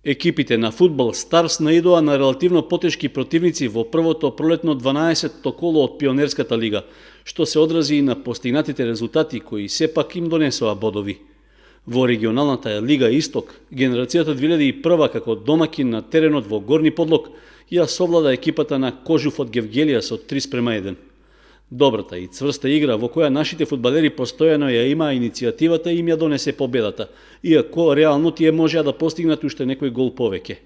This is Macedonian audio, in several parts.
Екипите на фудбал Старс наидоа на релативно потешки противници во првото пролетно 12-то коло од Пионерската лига, што се одрази и на постигнатите резултати кои сепак им донесоа бодови. Во регионалната лига Исток, генерацијата 2001 како домакин на теренот во Горни Подлог ја совлада екипата на Кожув од Гевгелија со 3:1. Добрата и цврста игра во која нашите фудбалери постојано ја имаа иницијативата им ја донесе победата, иако реално тие можеа да постигнат уште некој гол повеќе.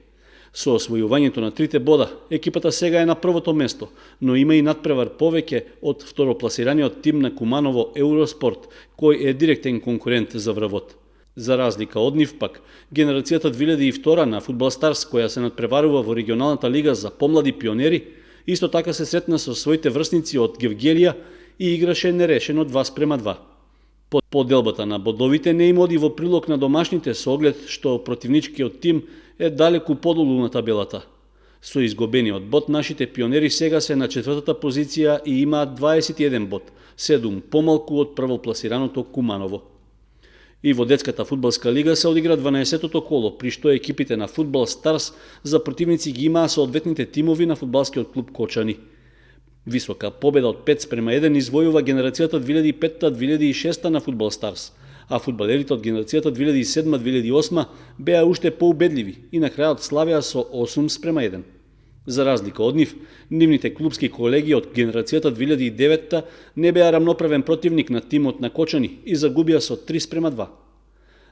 Со освојувањето на 3 бода, екипата сега е на првото место, но има и надпревар повеќе од второпласираниот тим на Куманово Евроспорт, кој е директен конкурент за врвот. За разлика од нив пак, генерацијата 2002 на Фудбал Старс, која се надпреварува во регионалната лига за помлади пионери, исто така се сретна со своите врсници од Гевгелија и играше нерешено 2:2. Поделбата на бодовите не им оди во прилог на домашните со оглед што противничкиот тим е далеку подолу на табелата. Со изгубениот бод нашите пионери сега се на 4-та позиција и имаат 21 бод, 7 помалку од првопласираното Куманово. И во детската фудбалска лига се одигра 12-тото коло, при што екипите на Фудбал Старс за противници ги имаа соодветните тимови на фудбалскиот клуб Кочани. Висока победа од 5:1 извојува генерацијата 2005-2006 на Фудбал Старс, а фудбалерите од генерацијата 2007-2008 беа уште поубедливи и на крајот славеа со 8:1. За разлика од нив, нивните клубски колеги од генерацијата 2009 не беа рамноправен противник на тимот на Кочани и загубија со 3:2.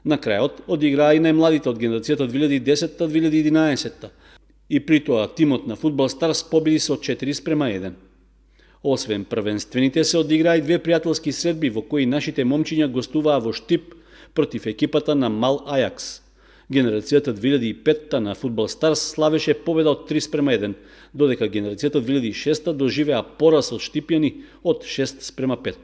На крајот одиграа и најмладите од генерацијата 2010-2011 и при тоа тимот на Фудбал Старс победи со 4:1. Освен првенствените се одиграа и две пријателски средби во кои нашите момчиња гостуваа во Штип против екипата на Мал Ајакс. Генерацијата 2005 на Фудбал Старс славеше победа од 3:1, додека генерацијата 2006 доживеа пораз од Штипјани од 6:5.